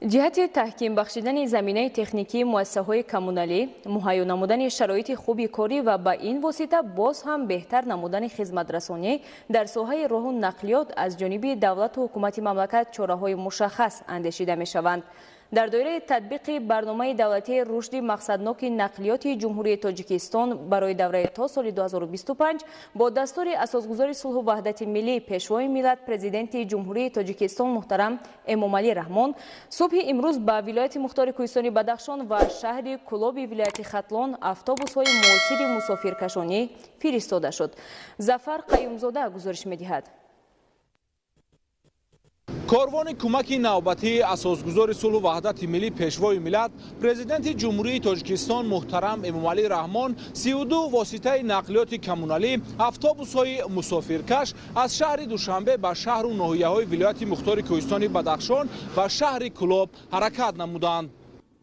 Ҷиҳати таҳким бахшидани заминаи техникии муассисаҳои коммуналӣ, муҳайё намудани шароити хуби корӣ ва ба ин восита боз ҳам беҳтар намудани хизматрасонӣ дар соҳаи роҳу нақлиёт аз ҷониби давлату ҳукумати мамлакат чораҳои мушаххас андешида мешаванд. Дар доираи татбиқи барномаи давлатии рушди мақсадноки нақлиёти Ҷумҳурии Тоҷикистон барои давраи то соли 2025 бо дастури асосгузори сулҳу ваҳдати миллӣ, Пешвои миллат, Президенти Ҷумҳурии Тоҷикистон муҳтарам Эмомалӣ Раҳмон субҳи имрӯз ба вилояти мухтори Кӯҳистони Бадахшон ва шаҳри Кӯлоби вилояти Хатлон автобусҳои муосири мусофиркашонӣ фиристода шуд. Зафар Қаюмзода гузориш медиҳад. Корвони кӯмаки навбатии асосгузори сулҳу ваҳдати миллӣ, Пешвои миллат, Президенти Ҷумҳурии Тоҷикистон муҳтарам Эмомалӣ Раҳмон 32 воситаи нақлиёти коммуналӣ, автобусҳои мусофиркаш аз шаҳри Душанбе ба шаҳру ноҳияҳои вилояти мухтори Кӯҳистони Бадахшон ва шаҳри Кӯлоб ҳаракат намуданд.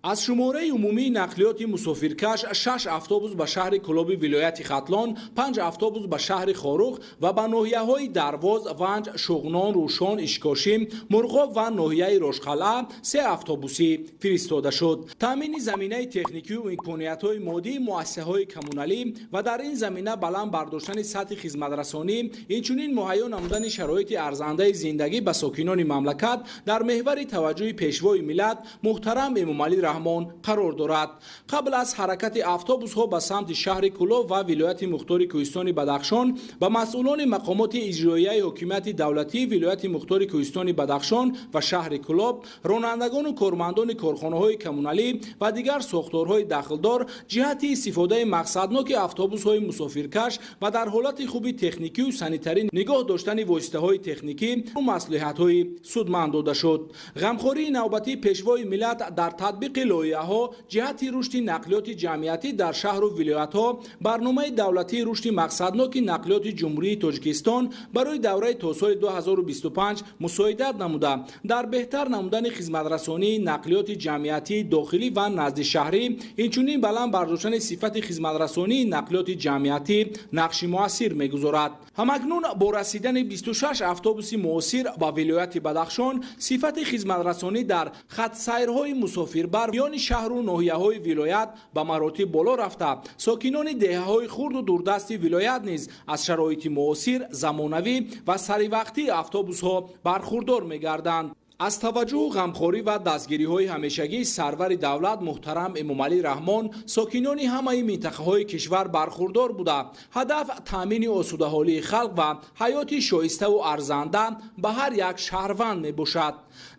Аз шумораи умумии нақлиёти мусофиркаш 6 автобус ба шаҳри Кӯлоби вилояти Хатлон, 5 автобус ба шаҳри Хоруғ ва ба ноҳияҳои Дарвоз, Ванҷ, Шуғнон, Рӯшон, Ишкошим, Мурғоб ва ноҳияи Рошқалъа 3 автобусӣ фиристода шуд. Таъмини заминаи техникию имкониятҳои моддии муассисаҳои коммуналӣ ва дар ин замина баланд бардоштани сатҳи хизматрасонӣ, инчунин муҳайё намудани шароити арзандаи зиндагӣ ба сокинони мамлакат дар меҳвари таваҷҷӯҳи Пешвои миллат муҳтарам Эмомалӣ Раҳмон қарор дорад. Қабл аз ҳаракати автобусҳо ба самти шаҳри Кӯлоб ва вилояти мухтори Кӯҳистони Бадахшон ба масъулони мақомоти иҷроияи ҳокимияти давлатии вилояти мухтори Кӯҳистони Бадахшон ва шаҳри Кӯлоб, ронандагону кормандони корхонаҳои коммуналӣ ва дигар сохторҳои дахлдор ҷиҳати истифодаи мақсадноки автобусҳои мусофиркаш ва дар ҳолати хуби техникию санитарӣ нигоҳ доштани воситаҳои техникӣ маслиҳатҳои судманд дода шуд. Ғамхории навбатии Пешвои миллат дар татбиқи лоиҳаҳо ҷиҳати рушди нақлиёти ҷамъиятӣ дар шаҳру вилоятҳо барномаи давлатии рушди мақсадноки нақлиёти Ҷумҳурии Тоҷикистон барои давраи то соли 2025 мусоидат намуда, дар беҳтар намудани хизматрасонии нақлиёти ҷамъиятии дохилӣ ва наздишаҳрӣ, инчунин баланд бардоштани сифати хизматрасонии нақлиёти ҷамъиятӣ нақши муассир мегузорад. Ҳамакнун бо расидани 26 автобуси муосир ба вилояти Бадахшон сифати хизматрасонӣ дар хатсайрҳои мусофирбар миёни шаҳру ноҳияҳои вилоят ба маротиб боло рафта, сокинони деҳаҳои хурду дурдасти вилоят низ аз шароити муосир, замонавӣ ва саривақтии автобусҳо бархурдор мегарданд. Аз таваҷҷӯҳу ғамхорӣ ва дастгириҳои ҳамешагии сарвари давлат муҳтарам Эмомалӣ Раҳмон сокинони ҳамаи минтақаҳои кишвар бархурдор буда, ҳадаф таъмини осудаҳолии халқ ва ҳаёти шоиставу арзанда ба ҳар як шаҳрванд мебошад.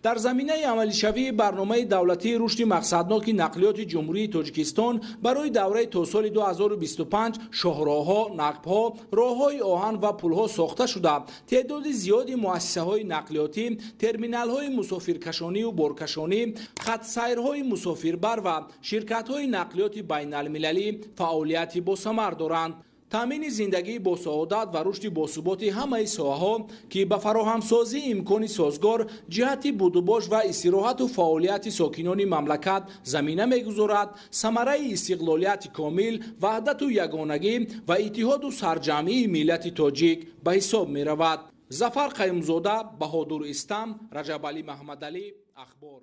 Дар заминаи амалишавии барномаи давлатии рушди мақсадноки нақлиёти Ҷумҳурии Тоҷикистон барои давраи то соли 2025 шоҳроҳҳо, нақбҳо, роҳҳои оҳан ва пулҳо сохта шуда, теъдоди зиёди муассисаҳои нақлиётӣ, терминалҳои мусофиркашонию боркашонӣ, хатсайрҳои мусофирбар ва ширкатҳои нақлиёти байналмилалӣ фаъолияти босамар доранд. Таъмини зиндагии босаодат ва рушди босуботи ҳамаи соҳаҳо, ки ба фароҳамсозии имкони созгор ҷиҳати будубош ва истироҳату фаъолияти сокинони мамлакат замина мегузорад, самараи истиқлолияти комил, ваҳдату ягонагӣ ва иттиҳоду сарҷамъии миллати тоҷик ба ҳисоб меравад. Зафар Қаюмзода, Баҳодур Истам, Раҷабалӣ Маҳмадалӣ, Ахбор.